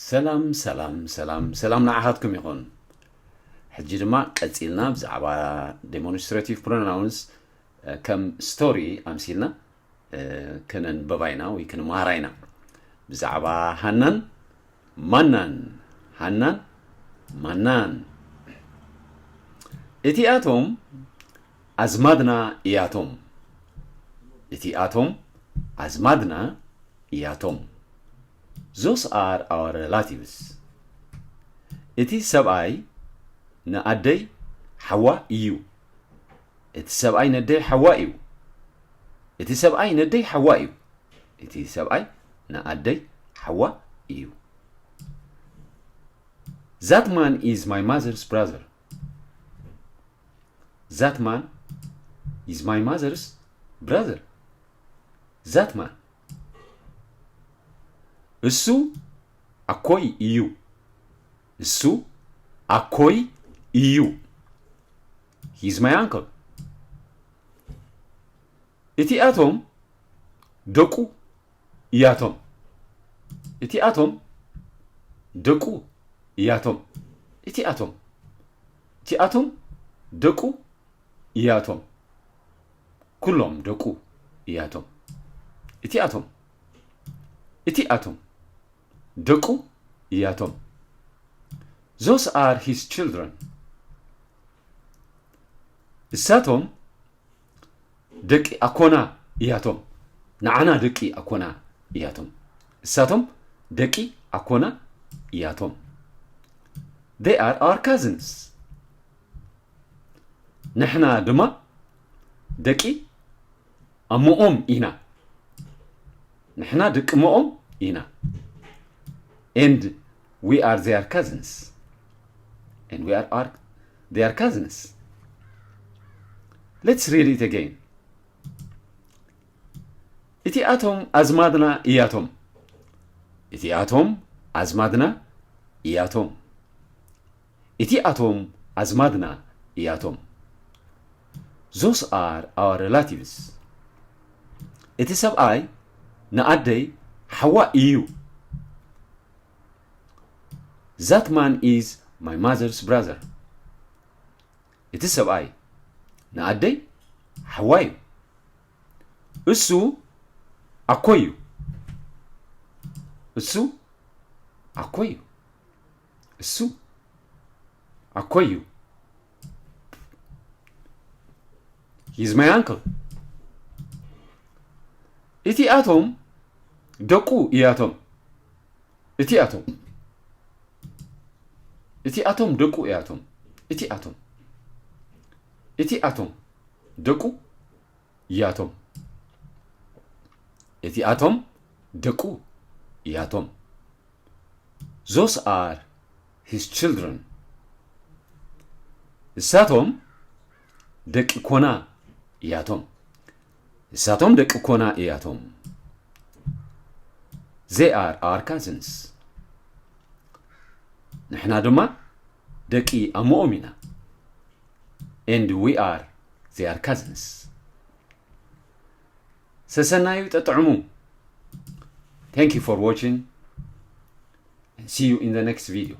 ሰላም ሰላም ሰላም ሰላም ንዓኻትኩም ይኹን። ሕጂ ድማ ቀጺልና ብዛዕባ demonstrative pronouns ከም ስቶሪ ኣምሲልና ከነንበባ ኢና ወይ ክንመሃራ ኢና። ብዛዕባ ሃናን ማናን፣ ሃናን ማናን። እቲኣቶም ኣዝማድና እያቶም። እቲኣቶም ኣዝማድና እያቶም። Those are our relatives. እቲ ሰብኣይ ንኣደይ ሓዋ እዩ። እቲ ሰብኣይ ነደይ ሓዋ እዩ። እቲ ሰብኣይ ነደይ ሓዋ እዩ። እቲ ሰብኣይ ንኣደይ ሓዋ እዩ። That man is my mother's brother. That man is my mother's brother. That man. እሱ ኣኮይ እዩ። እሱ ኣኮይ እዩ። He's my uncle. እቲኣቶም ደቁ እያቶም። እቲኣቶም ደቁ እያቶም። እቲኣቶም እቲኣቶም ደቁ እያቶም። ኩሎም ደቁ እያቶም። እቲኣቶም እቲኣቶም ደቁ እያቶም። Those are his children. እሳቶም ደቂ ኣኮና እያቶም። ንዓና ደቂ ኣኮና እያቶም። እሳቶም ደቂ ኣኮና እያቶም። They are our cousins. ንሕና ድማ ደቂ ኣሞኦም ኢና። ንሕና ደቂ እሞኦም ኢና። And we are their cousins. And we are our, their cousins. Let's read it again. እቲኣቶም ኣዝማድና እያቶም። እቲኣቶም ኣዝማድና እያቶም። እቲኣቶም ኣዝማድና እያቶም። Those are our relatives. እቲ ሰብኣይ ንኣደይ ሓዋ እዩ። That man is my mother's brother. እቲ ሰብኣይ ንኣደይ ሓዋ እዩ። እሱ ኣኮይ እዩ። እሱ ኣኮይ እዩ። እሱ ኣኮይ እዩ። He's my uncle. እቲኣቶም ደቁ እያቶም። እቲኣቶም እቲኣቶም ደቁ እያቶም። እቲኣቶም እቲኣቶም ደቁ እያቶም። እቲኣቶም ደቁ እያቶም። Those are his children. እሳቶም ደቂ ኮና እያቶም። እሳቶም ደቂ ኮና እያቶም። They are our cousins. ንሕና ድማ ደቂ ኣሞኦም ኢና። And we are their cousins. ሰሰናዩ ጠጥዕሙ። Thank you for watching and see you in the next video.